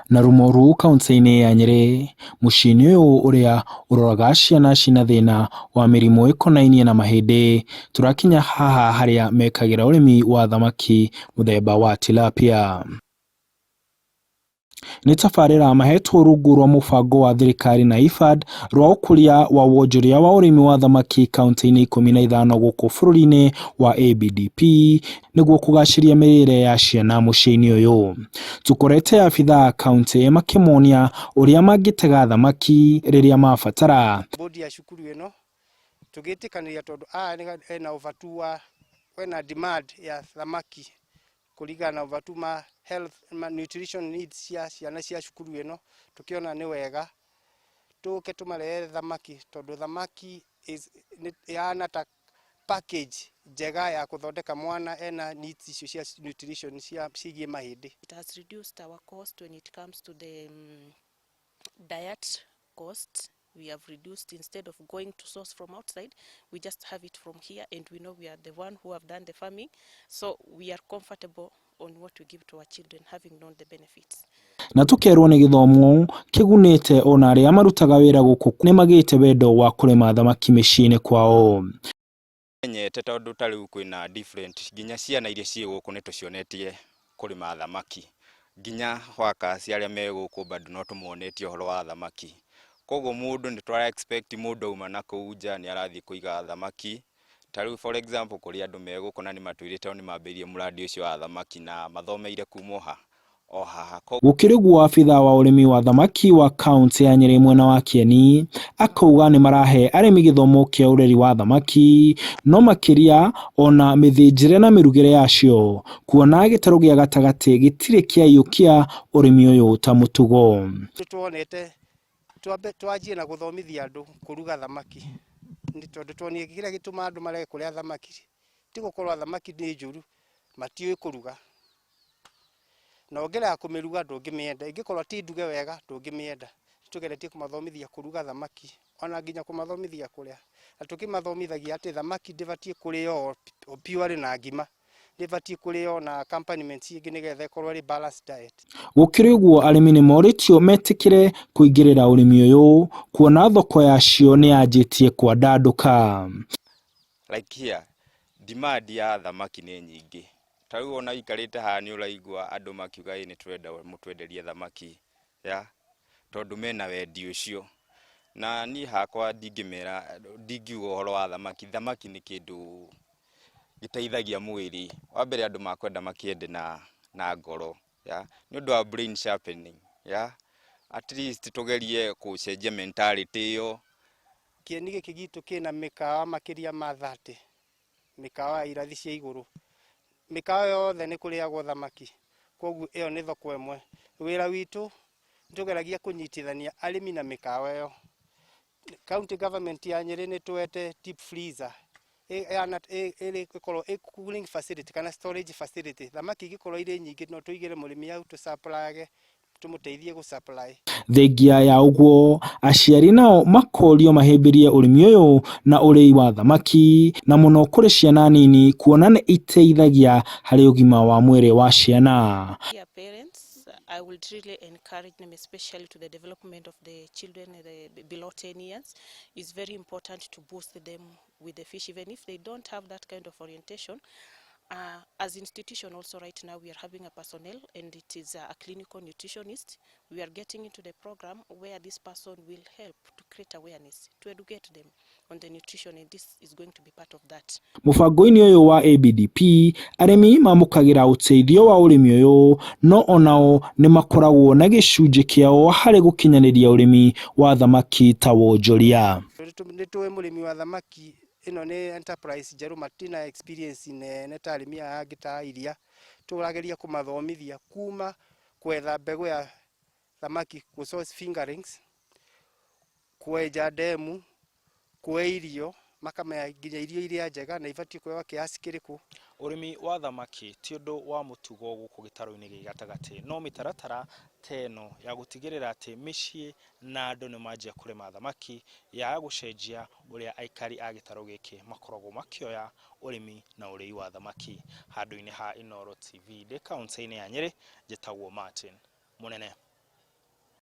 Na Rumoru kaunti-inĩ ya Nyĩrĩ, mũciĩ-inĩ ũyũ ũrĩa ũroraga ciana cina thĩna wa mĩrimũ ĩkonainie na mahĩndĩ, tũrakinya haha harĩa mekagĩra ũrĩmi wa thamaki mũthemba wa tilapia. Nĩ tabarĩra mahetwo rungu rwa mũbango wa thirikari na IFAD rwa ũkũria wa wonjoria wa ũrĩmi wa thamaki kaunti-inĩ 15 gũkũ bũrũri-inĩ wa ABDP nĩguo kũgacĩria mĩrĩre ya ciana mũciĩ-inĩ ũyũ. Tũkorete abithaa a kaunti makĩmonia ũrĩa mangĩtega thamaki rĩrĩa mabatara. Bodi ya cukuru ĩno tũgĩtĩkanĩria tondũ aya ena ũbatu wa kwĩna demand ya thamaki kũringana na ũbatu ma health ma nutrition needs cia ciana cia cukuru ĩno, tũkĩona nĩ wega tũke tũmarehere thamaki tondũ thamaki ĩhana ta package njega ya kũthondeka mwana ena needs icio cia nutrition cia ciĩgiĩ mahĩndĩ. It has reduced our cost when it comes to the diet cost. We have reduced. Instead of going to source from outside, we just have it from here, and we know we are the one who have done the farming. So we are comfortable on what we give to our children, having known the benefits. Na tũkerwo nĩ gĩthomo kĩgunĩte ona arĩa marutaga wĩra gũkũ nĩ magĩte wendo wa kũrĩma thamaki mĩciĩ-inĩ kwao. Menyete tondũ ta rĩu kwĩna different, nginya ciana iria ciĩ gũkũ nĩ tũcionetie kũrĩma thamaki, nginya workers arĩa me gũkũ bado no tũmonetie ũhoro wa thamaki. Koguo mũndũ nĩ tũra expect mũndũ auma na kũu nja nĩ arathiĩ kũiga thamaki. Ta rĩu, for example, kũrĩ andũ me gũkũ na nĩ matwĩrĩte o nĩ mambĩrĩirie mũrandi ũcio wa thamaki na mathomeire kuma o haha. Gũkĩrĩ ũguo, abithaa wa ũrĩmi wa thamaki wa kaunti ya Nyĩrĩ mwena wa Kieni akauga nĩ marahe arĩmi gĩthomo kĩa ũreri wa thamaki, no makĩria ona mĩthĩnjĩre na mĩrugĩre yacio, kuona gĩtarũ gĩa gatagatĩ gĩtirĩ kĩaiyũkia ũrĩmi ũyũ ta mũtugo. Tuonete twambe twanjie na gũthomithia andũ kũruga thamaki nĩ tondũ tuonire kĩrĩa gĩtũmaga andũ marege kũrĩa thamaki ti gũkorwo thamaki nĩ njũru, matiũĩ kũruga, na ũngĩrega kũmĩruga ndũngĩmĩenda, ĩngĩkorwo ti nduge wega ndũngĩmĩenda. Tũgeretie kũmathomithia kũruga thamaki ona nginya kũmathomithia kũrĩa, na tũkĩmathomithagia atĩ thamaki ndĩbatiĩ kũrĩo o purely na ngima, ndĩbatiĩ kũrĩo na accompaniments ingĩ nĩgetha ĩkorwo ĩrĩ balanced diet. Gũkĩrĩ ũguo, arĩmi nĩ morĩtio metĩkĩre kũingĩrĩra ũrĩmi ũyũ kuona thoko yacio nĩ yanjĩtie kwandandũka. Like here, demand ya thamaki nĩ nyingĩ. Ta rĩu ona ũikarĩte haha nĩ ũraigua andũ makiuga ĩ nĩ tũrenda mũtwenderie thamaki ya tondũ mena wendi ũcio. Na niĩ hakwa ndingĩmera, ndingiuga ũhoro wa thamaki. Thamaki nĩ kĩndũ gĩteithagia mwĩrĩ. Wa mbere andũ makwenda makĩende na ngoro ya nĩ ũndũ wa brain sharpening ya at least tũgerie gũcenjia mentality ĩyo. Kĩeni gĩkĩ gitũ kĩna mĩkawa makĩria ma 30, mĩkawa ya irathi cia igũrũ. Mĩkawa yothe nĩ kũrĩagwo thamaki, koguo ĩyo nĩ thoko ĩmwe. Wĩra witũ nĩ tũgeragia kũnyitithania arĩmi na mĩkawa ĩyo. County government ya Nyĩrĩ nĩ twete deep freezer ĩrĩ ĩkorwo ĩ cooling facility kana storage facility. Thamaki ingĩkorwo irĩ nyingĩ no tũigĩre mũrĩmi hau tũsupplyage, tũmũteithie gũ supply. Thengia ya ũguo, aciari nao makorio mahĩmbĩrie ũrĩmi ũyũ na ũrĩi wa thamaki na mũno kũrĩ ciana nini kuona nĩ iteithagia harĩ ũgima wa mwĩrĩ wa ciana. Dear parents, I would really encourage them, especially to the development of the children below 10 years. It's very important to boost them with the fish, even if they don't have that kind of orientation. As institution also, right now we are having a personnel, and it is a clinical nutritionist. We are getting into the program where this person will help to create awareness, to educate them on the nutrition, and this is going to be part of that. Mũbango-inĩ ũyũ wa ABDP, arĩmi mamũkagĩra ũteithio wa ũrĩmi ũyũ, no onao nĩ makoragwo na gĩcunjĩ kĩao harĩ gũkinyanĩria ũrĩmi wa thamaki ta wonjoria. Nĩ tũĩ mũrĩmi wa thamaki ĩno nĩ enterprise njerũ, matina experience nene ta arĩmi aya angĩ ta iria. Tũrageria kũmathomithia kuma kwetha mbegũ ya thamaki, gũ source fingerlings, kwenja ndemu, kũhe irio, makamenya nginya irio iria njega na ibatiĩ kũheo kiasi kĩrĩkũ. Ũrĩmi wa thamaki ti ũndũ wa mũtugo gũkũ gĩtarũ-inĩ gĩ gatagatĩ, no mĩtaratara ta ĩno ya gũtigĩrĩra atĩ mĩciĩ na andũ nĩ manjia kũrĩma thamaki ya gũcenjia ũrĩa aikari a gĩtarũ gĩkĩ makoragwo makĩoya ũrĩmi na ũrĩi wa thamaki. Handũ-inĩ ha Inooro TV ndĩ kaunti-inĩ ya Nyĩrĩ, njĩtagwo Martin Mũnene.